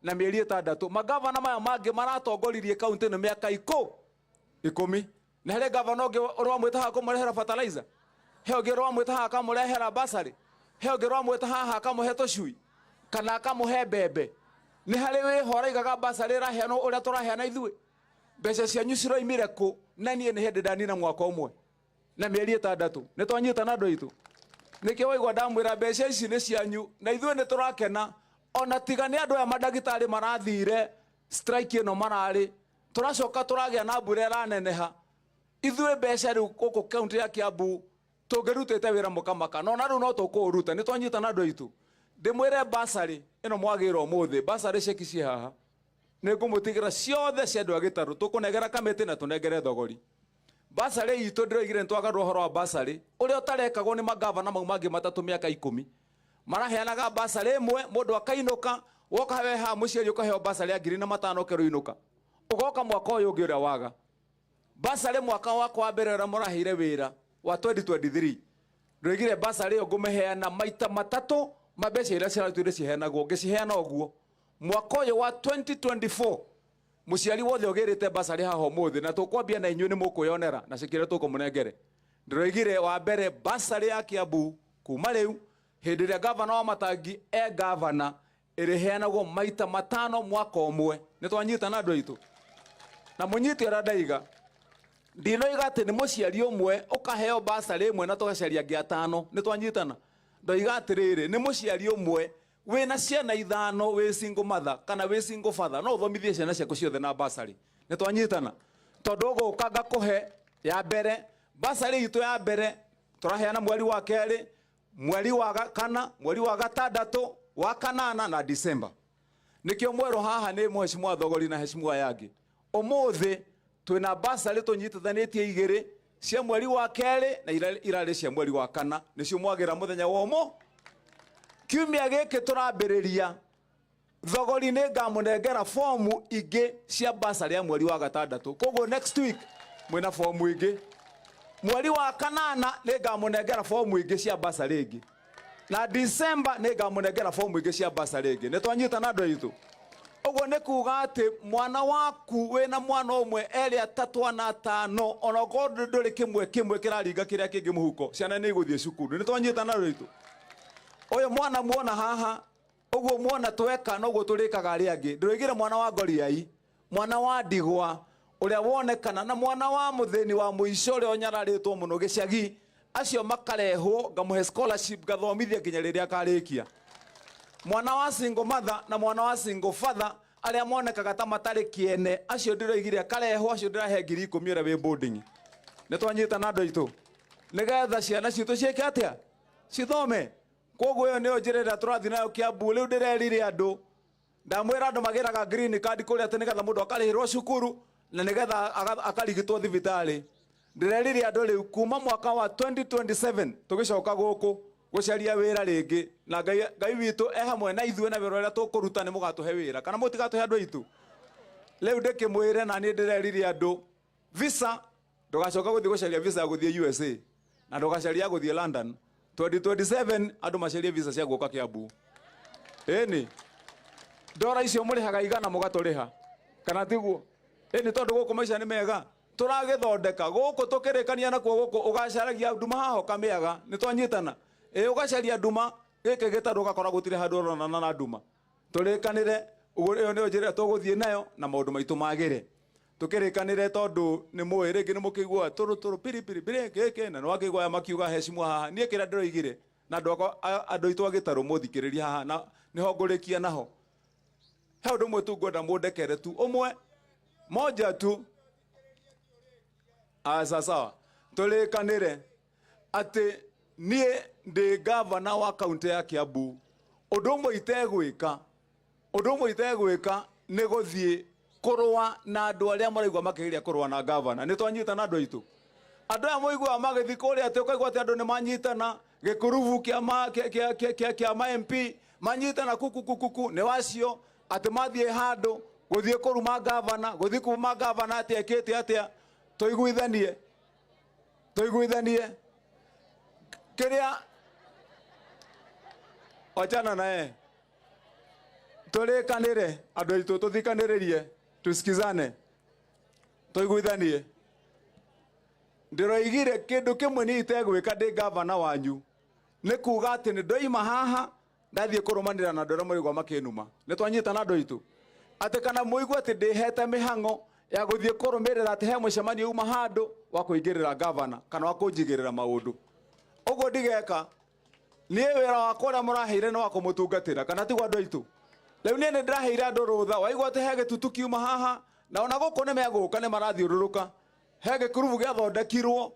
Na mĩeri 6. Magavana maya mangĩ maratongoririe kaunti ĩno mĩaka 10. Nĩ harĩ gavana ũngĩ ũramwĩta haha kũmũrehera fertilizer? He ũngĩ ũramwĩta haha akamũrehera bursary? He ũngĩ ũramwĩta haha akamũhe tũcui kana akamũhe mbembe? Nĩ harĩ wĩho ũraigaga bursary ĩraheanwo ũrĩa tũraheana ithuĩ? Mbeca cianyu ciroimire kũ? Na niĩ nĩ hĩndĩ ndanina mwaka ũmwe na mĩeri 6. Nĩ twanyitana, andũ aitũ? Nĩkĩo waigua ndamwĩra mbeca ici nĩ cianyu, na ithuĩ nĩ tũrakena. Ona tiga nĩ andũ aya mandagĩtarĩ marathire strike ĩno, mararĩ tũracoka tũragĩa na mbura ĩraneneha. Ithuĩ mbeca rĩu gũkũ kaunti ya Kiambu tũngĩrutĩte wĩra mũkamaka, no na rĩu no tũkũũruta. Nĩ twanyitana, andũ aitũ? Ndĩmwĩre bursary ĩno mwagĩra ũmũthĩ, bursary ceki ciĩ haha, nĩ ngũmũtigĩra ciothe cia andũ a gĩtarũ. Tũkũnengera kamĩtĩ na tũnengere thogori. Bursary itũ, ndĩroigire nĩ twagarũra ũhoro wa bursary ũrĩa ũtarekagwo nĩ magavana mau mangĩ matatũ. Mĩaka 10 maraheanaga bursary ĩmwe, mũndũ akainũka. Woka we haha mũciari ũkaheo bursary ya 1005, ũkerwo inũka, ũgoka mwaka ũyũ ũngĩ. Ũrĩa waga bursary mwaka wakwa wa mbere ũrĩa mũraheire wĩra wa 2023, ndĩroigire bursary ĩyo ngũmĩheana maita matatũ ma mbeca iria ciratwire ciheanagwo. Ngĩciheana ũguo mwaka ũyũ wa 2024. Mũciari wothe ũgĩrĩte bursary haha ũmũthĩ, na tũkwambia na inyuĩ, nĩ mũkwĩyonera na cikĩrĩa tũkũmũnengere. Ndĩroigire wa mbere, bursary ya Kiambu kuma rĩu, hĩndĩ ĩrĩa gavana wa Matangi e gavana, ĩrĩheanagwo maita matano mwaka ũmwe. Nĩ twanyitana, andũ aitũ? Na mũnyite ũrĩa ndaiga. Ndinoiga atĩ nĩ mũciari ũmwe ũkaheo bursary ĩmwe na tũgacaria angĩ atano. Nĩ twanyitana? Ndoiga atĩrĩrĩ, nĩ mũciari ũmwe wĩna ciana ithano, wĩ single mother kana wĩ single father, no ũthomithie ciana ciaku ciothe na bursary. Nĩ twanyitana? Tondũ ũgũka ngakũhe ya mbere, bursary itũ ya mbere tũraheana mweri wa kerĩ, mweri wa kana, mweri wa gatandatũ, wa kanana na December. Nĩkĩo mwerũ haha nĩ mheshimiwa Thogori na heshimiwa Yangi. Ũmũthĩ twĩna bursary tũnyitithanĩtie igĩrĩ cia mweri wa kerĩ na irarĩ cia mweri wa kana, nĩcio mwagĩra mũthenya wa ũmũ. Kiumia gĩkĩ tũrambĩrĩria thogori nĩ ngamũnengera fomu ingĩ cia bursary ya mweri wa gatandatũ. Koguo next week mwĩna fomu ingĩ. Mweri wa kanana nĩ ngamũnengera fomu ingĩ cia bursary ĩngĩ, na December nĩ ngamũnengera fomu ingĩ cia bursary ĩngĩ. Nĩ twanyitana, andũ aitũ? Ũguo nĩ kuga atĩ mwana waku, wĩna mwana ũmwe, erĩ, atatũ, ana, atano, ona okorwo ndũrĩ kĩmwe kĩmwe kĩraringa kĩrĩa kĩngĩ mũhuko, ciana nĩ igũthiĩ cukuru. Nĩ twanyitana, andũ aitũ? Ũyũ mwana muona haha ũguo muona tweka, noguo tũrĩkaga arĩa angĩ. Ndĩroigire mwana wa ngoriai, mwana wa ndigwa ũrĩa wonekana, na mwana wa mũthĩni wa mũico ũrĩa ũnyararĩtwo mũno gĩcagi, acio makarehwo, ngamũhe scholarship, ngathomithia nginya rĩrĩa akarĩkia. Mwana wa single mother na mwana wa single father arĩa monekaga ta matarĩ kĩene, acio ndĩroigire akarehwo, acio ndĩrahe 10,000 ũrĩa wĩ boarding. Nĩ twanyitana, andũ aitũ? Nĩgetha ciana citũ ciĩke atĩa? Cithome. Koguo ĩyo nĩyo njĩra ĩrĩa tũrathiĩ nayo Kiambu. Rĩu ndĩrerire andũ, ndamwĩra andũ magĩraga green card kũrĩa atĩ nĩgetha mũndũ akarĩhĩrwo cukuru na nĩgetha akarigitwo thibitarĩ. Ndĩrerire andũ rĩu kuma mwaka wa 2027 tũgĩcoka gũkũ gũcaria wĩra rĩngĩ, na Ngai witũ e hamwe na ithuĩ, na wĩra ũrĩa tũkũruta nĩ mũgatũhe wĩra kana mũtigatũhe, andũ aitũ? Rĩu ndĩkĩmwĩre na niĩ ndĩrerire andũ, visa ndũgacoka gũthiĩ gũcaria visa ya gũthiĩ USA na ndũgacaria ya gũthiĩ London. 2027 andũ macarie visa cia gũka Kiambu. Ĩni ndora icio mũrĩhaga 100 mũgatũrĩha, kana tiguo? Ĩni tondũ gũkũ maica nĩ mega, tũragĩthondeka gũkũ, tũkĩrĩkania nakuo gũkũ ũgacaragia nduma haha ũkamĩaga. Nĩ twanyitana? Ĩ ũgacaria nduma gĩkĩ gĩtarũ, ũgakora gũtirĩ handũ ũronana na nduma. Tũrĩkanĩre ũguo, ĩyo nĩyo njĩra ĩrĩa tũgũthiĩ nayo na maũndũ maitũ magĩre. Tũkĩrĩkanĩre, tondũ nĩ mũĩ rĩngĩ nĩ mũkĩigua tũrũ tũrũ piripiri piri gĩkĩ, na nĩ wakĩigua aya makiuga heshimwa haha. Niĩ kĩrĩa ndĩroigire na andũ akwa, andũ aitũ a gĩtarũ, mũthikĩrĩrie haha na nĩho ngũrĩkia naho. He ũndũ ũmwe tu ngwenda mũndekere tu, ũmwe moja tu. Asa sawa, tũrĩkanĩre atĩ niĩ ndĩ gavana wa kaunti ya Kiambu, ũndũ ũmwe itegwĩka, ũndũ ũmwe itegwĩka nĩ gũthiĩ kũrũa na andũ arĩa maraigua makĩgeria kũrũa na gavana. Nĩ twanyitana, andũ aitũ? Andũ aya mũiguaga magĩthiĩ kũrĩa atĩ ũkaigua atĩ andũ nĩ manyitana gĩkurubu kĩa ma kĩa ma MP manyitana kuku kuku kuku, nĩ wacio atĩ mathiĩ handũ gũthiĩ kũruma gavana, gũthiĩ kuma gavana atĩ ekĩte atĩa. Tũiguithanie, tũiguithanie kĩrĩa, wachana naye. Tũrĩkanĩre andũ aitũ, tũthikanĩrĩrie, tusikizane, tũiguithanie. Ndĩroigire kĩndũ kĩmwe niĩ itegwĩka ndĩ gavana wanyu nĩ kuga atĩ nĩ ndoima haha ndathiĩ kũrũmanĩra na andũ arĩa mũraigua makĩnuma. Nĩ twanyitana andũ aitũ atĩ kana mũigue atĩ ndĩhete mĩhang'o ya gũthiĩ kũrũmĩrĩra atĩ he mũcemanio uma handũ wa kũingĩrĩra gavana kana wa kũnjigĩrĩra maũndũ. Ũguo ndigeka. Niĩ wĩra wakwa ũrĩa mũraheire nĩ wa kũmũtungatĩra, kana tiguo andũ aitũ? Rĩu niĩ nĩ ndĩraheire andũ rũtha, waigua atĩ he gĩtutu kiuma haha, na ona gũkũ nĩ megũka, nĩ marathiũrũrũka. He gĩkurubu gĩathondekirwo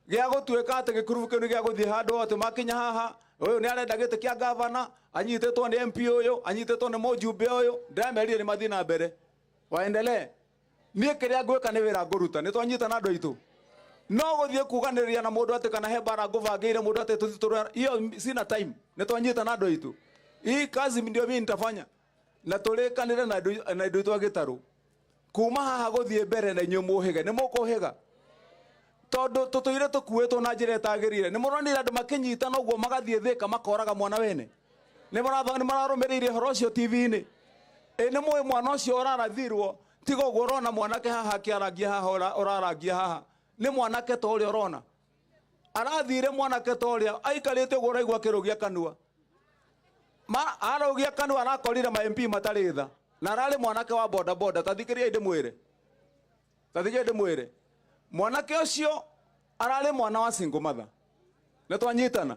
gĩa gũtuĩka atĩ gĩkurubu kĩu nĩ gĩa gũthiĩ handũ atĩ makinya haha, ũyũ nĩ arenda gĩtĩ kĩa gavana, anyitĩtwo nĩ MP ũyũ, anyitĩtwo nĩ mũjumbe ũyũ, ndĩramerire nĩ mathiĩ na mbere, waendelee. Niĩ kĩrĩa ngwĩka nĩ wĩra ngũruta, nĩ twanyitana andũ aitũ. No gũthiĩ kuganĩrĩria na mũndũ atĩ kana he mbara ngũbangĩire mũndũ atĩ tũthiĩ tũrũe, hiyo sina time. Nĩ twanyitana andũ aitũ. Hii kazi ndio mimi nitafanya. Na tũrĩkanĩre na andũ aitũ a gĩtarũ. Kuma haha gũthiĩ mbere na inyuĩ mũhĩge, nĩ mũkũhĩga. Tondũ tũtũire tũkuĩtwo na njĩra ĩtagĩrĩire. Nĩ mũronire andũ makĩnyitana ũguo magathiĩ Thĩka makoraga mwana wene. Nĩ mararũmĩrĩire ũhoro ũcio T V-inĩ. Ĩ nĩ mũĩ mwana ũcio ũrarathirwo, tiga ũguo ũrona mwanake haha akĩarangia haha, ũrarangia haha. Nĩ mwanake ta ũrĩa ũrona. Arathire mwanake ta ũrĩa aikarĩte ũguo ũraigua akĩrũgia kanua. Ma arũgia kanua arakorire ma MP matarĩ tha. Na ararĩ mwanake wa boda boda, ta thikĩrĩriai ndĩmwĩre. Ta thikĩrĩriai ndĩmwĩre. Mwanake ũcio ararĩ mwana wa single mother. Nĩ twanyitana.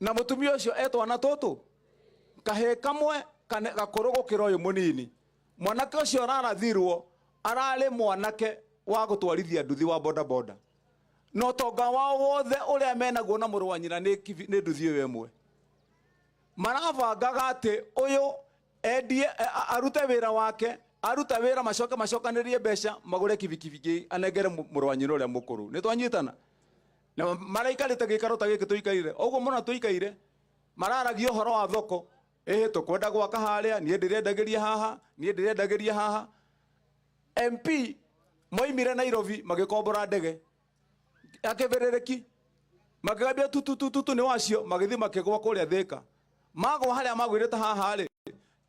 Na mũtumia ũcio etwana tũtũ. Kahĩĩ kamwe gakũrũ gũkĩra ũyũ mũnini. Mwanake ũcio ararathirwo ararĩ mwanake wa gũtwarithia nduthi wa boda boda. Na ũtonga wao wothe ũrĩa menaguo na mũrũ wa nyina nĩ nduthi ĩyo ĩmwe. Marabangaga atĩ ũyũ endie, arute wĩra wake, aruta wĩra macoke macokanĩrie mbeca magũre kibikibi kĩ anengere mũrũ wa nyina ũrĩa mũkũrũ. Nĩ twanyitana. Na maraikarĩte gĩikaro ta gĩkĩ tũikaire. Ũguo mũno tũikaire, mararagia ũhoro wa thoko. Ĩhĩ tũkwenda gwaka harĩa, niĩ ndĩrendagĩria haha, niĩ ndĩrendagĩria haha. MP moimire Nairobi magĩkombora ndege ya kĩbĩrĩrĩki, makĩgambia tu, tu, tu, tu, tu, nĩ wacio, magĩthiĩ makĩgwa kũrĩa Thĩka. Magwa harĩa magwĩrĩte haha rĩ,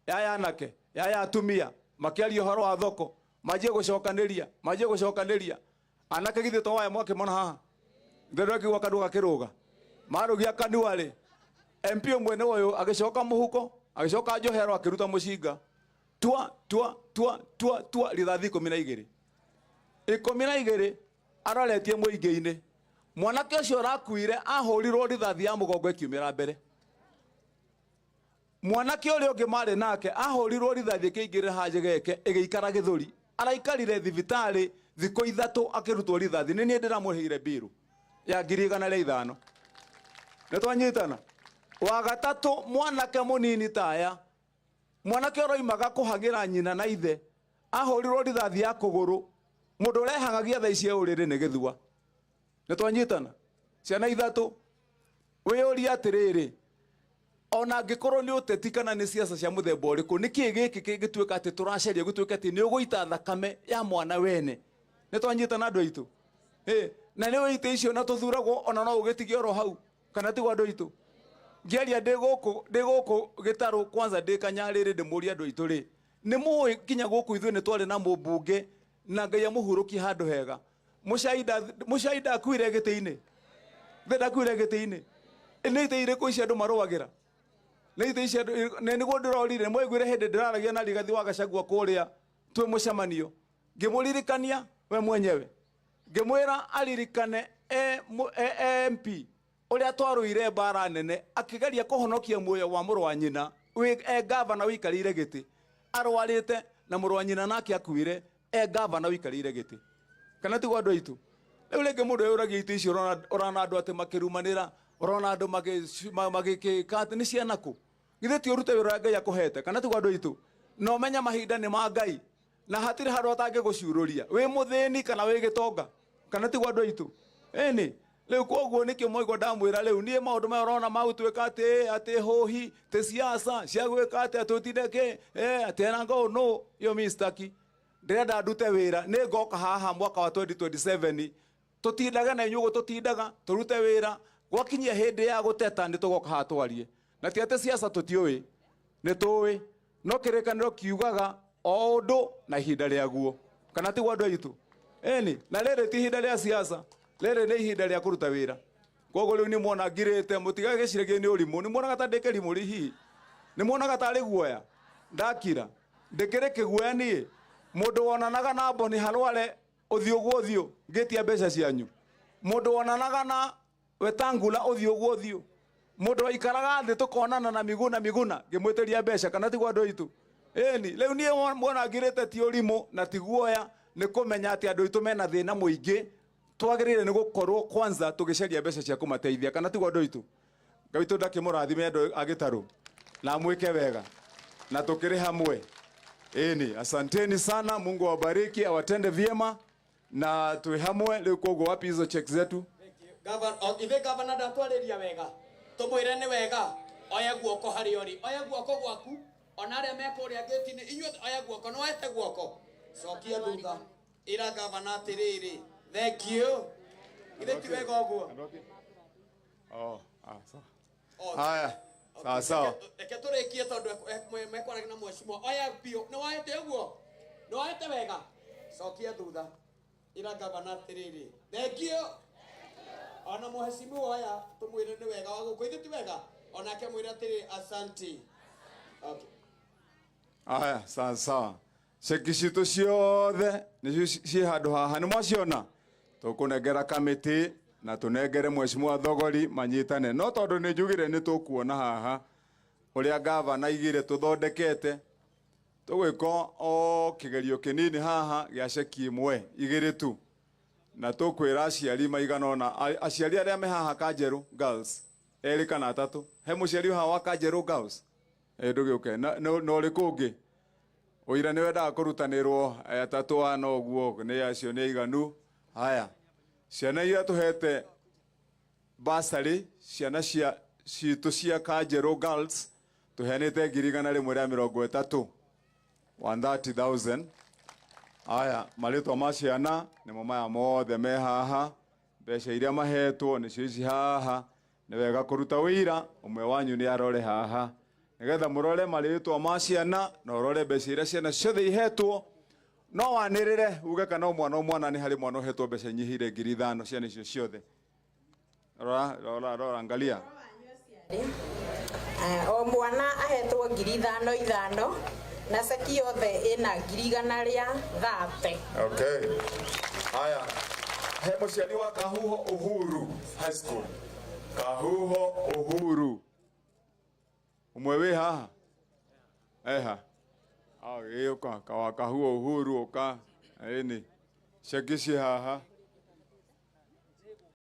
ya anake, ya atumia, makĩaria ũhoro wa thoko, manjie gũcokanĩria, manjie gũcokanĩria. Anake githĩ to waya mwakĩmona haha? Ndĩrona kĩgwa kanua gakĩrũga. Marũgia kanua rĩ, MP ũmwe nĩ ũyũ agĩcoka mũhuko, agĩcoka njohero akĩruta mũcinga. Tua, tua, tua, tua, tua, rithathi ikũmi na igĩrĩ. Ikũmi na igĩrĩ, aroretie mũingĩ-inĩ. Mwanake ũcio ũrakuire ahũrirwo rithathi ya mũgongo ĩkiumĩra mbere. Mwanake ũrĩa ũngĩ marĩ nake ahũrirwo rithathi ĩkĩingĩrĩra haja geke ĩgĩikara gĩthũri. Araikarire thibitarĩ thikũ ithatũ akĩrutwo rithathi. Nĩ niĩ ndĩramũrĩhĩire mbiru ya ngiri igana rĩa ithano. Nĩ twanyitana. Wa gatatũ mwanake mũnini taya, mwanake ũroimaga kũhang'ĩra nyina na ithe, ahũrirwo rithathi ya kũgũrũ. Mũndũ ũrehang'agia thaa ici ũrĩrĩ nĩ gĩthua. Nĩ twanyitana. Ciana ithatũ. Wĩyũrie atĩrĩrĩ, ona angĩkorwo nĩ ũteti kana nĩ siasa cia mũthemba ũrĩkũ, nĩ kĩĩ gĩkĩ kĩngĩtuĩka atĩ tũracaria gũtuĩke atĩ nĩ ũgũita thakame ya mwana wene? Nĩ twanyitana andũ aitũ. Na nĩ ũite icio na tũthuragwo ona no ũgĩtige oro hau, kana tiguo andũ aitũ? Ngĩaria ndĩ gũkũ gĩtarũ kwanza ndĩ kanyarĩrĩ ndĩmũrie andũ aitũ rĩ, nĩ mũĩ nginya gũkũ ithuĩ nĩ twarĩ na mũmbunge na Ngai amũhurũkie handũ hega. Mũcai ndakuire gĩtĩ-inĩ. Thĩ ndakuire gĩtĩ-inĩ. Nĩ itĩ irĩkũ ici andũ marũagĩra? Nĩ itĩ ici andũ, nĩ nĩguo ndĩrorire, mwaiguire hĩndĩ ndĩraragia na Rigathi wa Gachagua kũrĩa twĩ mũcemanio. Ngĩmũririkania we mwenyewe. Ngĩmwĩra aririkane e MP ũrĩa twarũire mbara nene akĩgeria kũhonokia muoyo wa mũrũ wa nyina e gavana ũikarĩire gĩtĩ arwarĩte na mũrũ wa nyina nake akuire e gavana ũikarĩire gĩtĩ. Kana tiguo andũ aitũ? Rĩu rĩngĩ mũndũ eyũragia itĩ icio ũrona andũ atĩ makĩrumanĩra, ũrona andũ magĩkĩka atĩ nĩ ciana kũ? Githĩ ti ũrute wĩra ũrĩa Ngai akũhete? Kana tiguo andũ aitũ? Na ũmenye mahinda nĩ ma Ngai na hatirĩ handũ atangĩgũciũrũria, wĩ mũthĩni kana wĩ gĩtonga. Kana tiguo andũ aitũ? Ĩni. Rĩu koguo nĩkĩo mwaigua ndamwĩra rĩu niĩ maũndũ maya ũrona ma gũtuĩka atĩ hũhi, atĩ siasa cia gwĩka atĩ atũtinde kĩ, atĩ eranga ũũ nũ, iyo mi sitaki. Ndĩrenda ndute wĩra, nĩ ngoka haha mwaka wa 2027, tũtindage na inyuĩ ũguo tũtindaga, tũrute wĩra, gwakinyia hĩndĩ ya gũteta nĩ tũgoka haha twarie. Na ti atĩ siasa tũtiũĩ, nĩ tũĩ. No kĩrĩkanĩro kiugaga o ũndũ na ihinda rĩaguo, kana tiguo andũ aitũ? Ĩni, na rĩrĩ ti ihinda rĩa siasa, rĩrĩ nĩ ihinda rĩa kũruta wĩra. Koguo rĩu nĩ mwona ngirĩte, mũtigagĩciragie nĩ ũrimũ. Nĩ mwonaga ta ndĩ kĩrimũ rĩ hihi? Nĩ mwonaga tarĩ guoya? Ndakira ndĩkĩrĩ kĩguoya niĩ? Mũndũ wonanaga na Boni Halwale ũthiũ gwa ũthiũ ngĩtia mbeca cianyu, mũndũ wonanaga na Wetangula ũthiũ gwa ũthiũ, mũndũ waikaraga thĩ tũkonana na Miguna Miguna ngĩmwĩtĩria mbeca, kana tiguo andũ aitũ? Ĩni, rĩu niĩ mwona ngirĩte ti ũrimũ na ti guoya, nĩ kũmenya atĩ andũ aitũ mena thĩna mũingĩ, twagĩrĩire nĩ gũkorwo kwanza tũgĩcaria mbeca cia kũmateithia, kana tiguo andũ aitũ? Ngai witũ ndakĩmũrathime andũ a Gĩtarũ na amwĩke wega na tũkĩrĩ hamwe. Ĩni, asanteni sana, Mungu awabariki, awatende vyema na twĩ hamwe. Rĩu koguo wapi hizo check zetu? Ithe gavana ndatwarĩria wega, tũmwĩre nĩ wega. Oya guoko harĩa ũrĩ, oya guoko gwaku, ona arĩa me kũrĩa ngĩti-inĩ inyuothe, oya guoko. Nĩ woete guoko, cokia thutha, ĩra gavana atĩrĩrĩ, thank you. Ithe ti wega ũguo? Oh, ah, sawa. Haya, sawa sawa. Reke tũrĩkie tondũ mekwaragia na mheshimiwa. Oya biũ, nĩ woete ũguo, nĩ woete wega, cokia thutha, ĩra gavana atĩrĩrĩ, thank you. Ona mheshimiwa oya, tũmwĩre nĩ wega wa gũkũ. Ithe ti wega? Onake mwĩre atĩrĩ, asante. Okay. Aya, sawa sawa. Ceki citũ ciothe nĩcio ciĩ handũ haha, nĩ mwaciona? Tũkũnengera kamĩtĩ na tũnengere mheshimiwa Thogori manyitane, no tondũ nĩ njugire nĩ tũkuona haha ũrĩa gavana aigire tũthondekete, tũgwĩka o kĩgerio kĩnini haha gĩa ceki ĩmwe igĩrĩ tu, na tũkwĩra aciari maigana ũna, aciari arĩa me haha Kanjerũ Girls erĩ kana atatũ. He mũciari haha wa Kanjerũ Girls? Ndũgĩũke. Na ũrĩkũ ũngĩ? Ũira nĩ wendaga kũrutanĩrwo atatũ ana ũguo, nĩ acio nĩ aiganu. Haya, ciana iria tũhete basarĩ, ciana cia citũ cia Kanjerũ Girls, tũheanĩte 130,000, 130,000. Aya, marĩtwa ma ciana nĩmo maya mothe me haha, mbeca iria mahetwo nĩcio ici haha. Nĩ wega kũruta wĩira, ũmwe wanyu nĩ arore haha nĩgetha mũrore marĩtwa ma ciana na ũrore mbeca iria ciana ciothe ihetwo. No wanĩrĩre uge kana o mwana o mwana nĩ harĩ mwana ũhetwo mbeca inyihĩire 5,000, ciana icio ciothe. Rora, rora, rora, angalia. O mwana ahetwo 5,000 ithano, na ceki yothe ĩna 130,000. Okay. Haya. He mũciari wa Kahuho Uhuru High School. Kahuho Uhuru. Ũmwe wĩ haha? Eha. Ah, ĩ ũka, kawa Kahuho Uhuru ũka. Ĩni. Ceki ci haha.